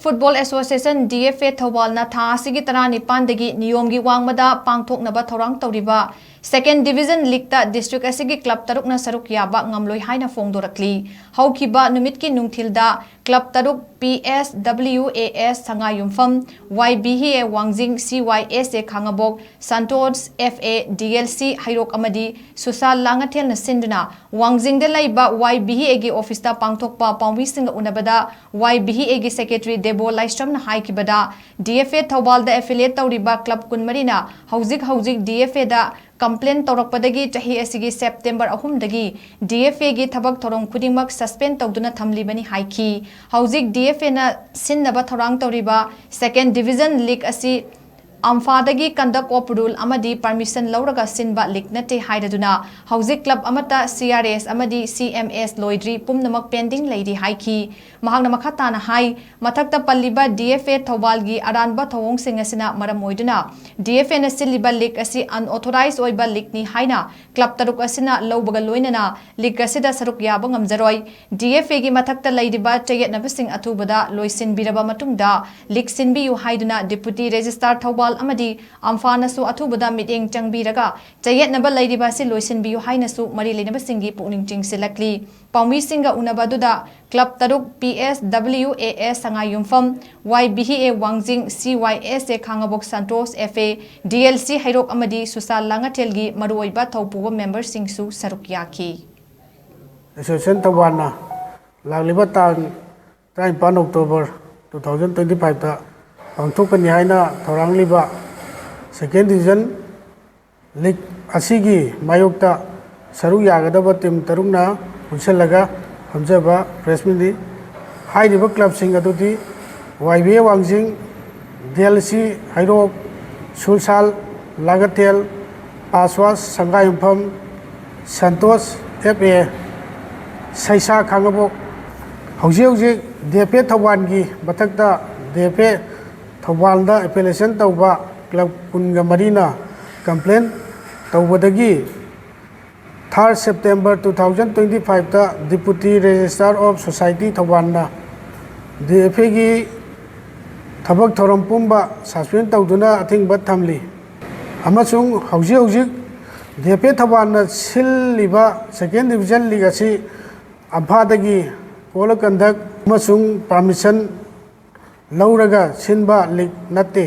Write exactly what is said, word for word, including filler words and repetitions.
Football Association, D F A, ꯊꯧꯕꯥꯜꯅ ꯊꯥ ꯑꯁꯤꯒꯤ ꯇꯔꯥꯅꯤꯄꯥꯟꯗꯒꯤ ꯅꯤꯌꯣꯝꯒꯤ ꯋꯥꯡꯃꯗ ꯄꯥꯡꯊꯣꯛꯅꯕ ꯊꯧꯔꯥꯡ ꯇꯧꯔꯤꯕ Second Division Leagueꯇ district ꯑꯁꯤꯒꯤ club ꯇꯔꯨꯛꯅ ꯁꯔꯨꯛ ꯌꯥꯕ ꯉꯝꯂꯣꯏ ꯍꯥꯏꯅ ꯐꯣꯡꯗꯣꯔꯛꯂꯤ꯫ ꯍꯧꯈꯤꯕ ꯅꯨꯃꯤꯠꯀꯤ ꯅꯨꯡꯊꯤꯜꯗ club ꯇꯔꯨꯛ, P S W A S ꯁꯉꯥꯏꯌꯨꯝꯐꯝ, Y B H A ꯋꯥꯡꯖꯤꯡ, C Y S A Khangabok, Santosh F A, D L C ꯍꯩꯔꯣꯛ ꯑꯃꯗꯤ ꯁꯨꯁꯥꯜ ꯂꯥꯡꯉꯊꯦꯜꯅ ꯁꯤꯟꯗꯨꯅ ꯋꯥꯡꯖꯤꯡꯗ ꯂꯩꯕ Y B H Aꯒꯤ officeꯇ ꯄꯥꯡꯊꯣꯛꯄ ꯄꯥꯎꯃꯤꯁꯤꯡꯒ ꯎꯅꯕꯗ Y B H Aꯒꯤ secretary ꯗꯦꯕꯣ ꯂꯥꯏꯁ꯭ꯔꯝꯅ ꯍꯥꯏꯈꯤꯕꯗ, D F A ꯊꯧꯕꯥꯜꯗ affiliate ꯇꯧꯔꯤꯕ club ꯀꯨꯟꯃꯔꯤꯅ ꯍꯧꯖꯤꯛ ꯍꯧꯖꯤꯛ D F Aꯗ complaint ꯇꯧꯔꯛꯄꯗꯒꯤ ꯆꯍꯤ ꯑꯁꯤꯒꯤ September ꯑꯍꯨꯝꯗꯒꯤ D F Aꯒꯤ ꯊꯕꯛ ꯊꯧꯔꯝ ꯈꯨꯗꯤꯡꯃꯛ suspend ꯇꯧꯗꯨꯅ ꯊꯝꯂꯤꯕꯅꯤ ꯍꯥꯏꯈꯤ꯫ ꯍꯧꯖꯤꯛ D F Aꯅ ꯁꯤꯟꯅꯕ ꯊꯧꯔꯥꯡ ꯇꯧꯔꯤꯕ Second Division League ꯑꯁꯤ ꯑꯝꯐꯥꯗꯒꯤ conduct of rule ꯑꯃꯗꯤ permission ꯂꯧꯔꯒ ꯁꯤꯟꯕ league ꯅꯠꯇꯦ ꯍꯥꯏꯔꯗꯨꯅ, ꯍꯧꯖꯤꯛ club ꯑꯃꯠꯇ C R S ꯑꯃꯗꯤ C M S ꯂꯣꯏꯗ꯭ꯔꯤ, ꯄꯨꯝꯅꯃꯛ pending ꯂꯩꯔꯤ ꯍꯥꯏꯈꯤ꯫ ꯃꯍꯥꯛꯅ ꯃꯈꯥ ꯇꯥꯅ ꯍꯥꯏ, ꯃꯊꯛꯇ ꯄꯜꯂꯤꯕ D F A ꯊꯧꯕꯥꯜꯒꯤ ꯑꯔꯥꯟꯕ ꯊꯧꯑꯣꯡꯁꯤꯡ ꯑꯁꯤꯅ ꯃꯔꯝ ꯑꯣꯏꯗꯨꯅ D F Aꯅ ꯁꯤꯜꯂꯤꯕ league ꯑꯁꯤ unauthorized ꯑꯣꯏꯕ leagueꯅꯤ ꯍꯥꯏꯅ club ꯇꯔꯨꯛ ꯑꯁꯤꯅ ꯂꯧꯕꯒ ꯂꯣꯏꯅꯅ league ꯑꯁꯤꯗ ꯁꯔꯨꯛ ꯌꯥꯕ ꯉꯝꯖꯔꯣꯏ꯫ D F Aꯒꯤ ꯃꯊꯛꯇ ꯂꯩꯔꯤꯕ ꯆꯌꯦꯠꯅꯕꯁꯤꯡ ꯑꯊꯨꯕꯗ ꯂꯣꯏꯁꯤꯟꯕꯤꯔꯕ ꯃꯇꯨꯡꯗ league ꯁꯤꯟꯕꯤꯌꯨ ꯍꯥꯏꯗꯨꯅ Deputy Registrar ꯊꯧꯕꯥꯜ ꯑꯃꯗꯤ ꯑꯝꯐꯥꯅꯁꯨ ꯑꯊꯨꯕꯗ ꯃꯤꯠꯌꯦꯡ ꯆꯪꯕꯤꯔꯒ ꯆꯌꯦꯠꯅꯕ ꯂꯩꯔꯤꯕ ꯑꯁꯤ ꯂꯣꯏꯁꯤꯟꯕꯤꯌꯨ ꯍꯥꯏꯅꯁꯨ ꯃꯔꯤ ꯂꯩꯅꯕꯁꯤꯡꯒꯤ ꯄꯨꯛꯅꯤꯡ ꯆꯤꯡꯁꯤꯜꯂꯛꯂꯤ꯫ ꯄꯥꯎꯃꯤꯁꯤꯡꯒ ꯎꯅꯕ ꯑꯗꯨꯗ club ꯇꯔꯨꯛ, P S W A S ꯁꯉꯥꯏꯌꯨꯝꯐꯝ, Y B H A ꯋꯥꯡꯖꯤꯡ, C Y S A Khangabok Santosh, F A, D L C ꯍꯩꯔꯣꯛ ꯑꯃꯗꯤ ꯁꯨꯁꯥꯜ ꯂꯥꯡꯉꯊꯦꯜꯒꯤ ꯃꯔꯨꯑꯣꯏꯕ ꯊꯧꯄꯨꯕ memberꯁꯤꯡꯁꯨ ꯁꯔꯨꯛ ꯌꯥꯈꯤ꯫ Association ꯊꯧꯕꯥꯜꯅ ꯂꯥꯛꯂꯤꯕ ꯇꯥꯡ ꯇꯔꯥꯅꯤꯄꯥꯟ October two thousand twenty fiveꯇ ꯄꯥꯡꯊꯣꯛꯀꯅꯤ ꯍꯥꯏꯅ ꯊꯧꯔꯥꯡꯂꯤꯕ Second Division League ꯑꯁꯤꯒꯤ ꯃꯥꯌꯣꯛꯇ ꯁꯔꯨꯛ ꯌꯥꯒꯗꯕ team ꯇꯔꯨꯛꯅ ꯄꯨꯟꯁꯤꯜꯂꯒ ꯐꯝꯖꯕ press meetꯅꯤ꯫ ꯍꯥꯏꯔꯤꯕ clubꯁꯤꯡ ꯑꯗꯨꯗꯤ Y B A ꯋꯥꯡꯖꯤꯡ, D L C Heirok, ꯁꯨꯁꯥꯜ Langathel, ꯄꯥꯁꯋꯥꯁ ꯁꯪꯒꯥꯌꯨꯝꯐꯝ, Santosh F A, ꯁꯩꯁꯥ ꯈꯥꯉꯕꯣꯛ꯫ ꯍꯧꯖꯤꯛ ꯍꯧꯖꯤꯛ D F A ꯊꯧꯕꯥꯜꯒꯤ ꯃꯊꯛꯇ D F A ꯊꯧꯕꯥꯜꯗ affiliation ꯇꯧꯕ club ꯀꯨꯟꯒ ꯃꯔꯤꯅ complaint ꯇꯧꯕꯗꯒꯤ third September two thousand twenty fiveꯇ Deputy Registrar of Society ꯊꯧꯕꯥꯜꯅ D F Aꯒꯤ ꯊꯕꯛ ꯊꯧꯔꯝ ꯄꯨꯝꯕ suspend ꯇꯧꯗꯨꯅ ꯑꯊꯤꯡꯕ ꯊꯝꯂꯤ꯫ ꯑꯃꯁꯨꯡ ꯍꯧꯖꯤꯛ ꯍꯧꯖꯤꯛ D F A ꯊꯧꯕꯥꯜꯅ ꯁꯤꯜꯂꯤꯕ second division league ꯑꯁꯤ ꯑꯝꯐꯥꯗꯒꯤ code of conduct ꯑꯃꯁꯨꯡ permission ꯂꯧꯔꯒ ꯁꯤꯟꯕ league ꯅꯠꯇꯦ꯫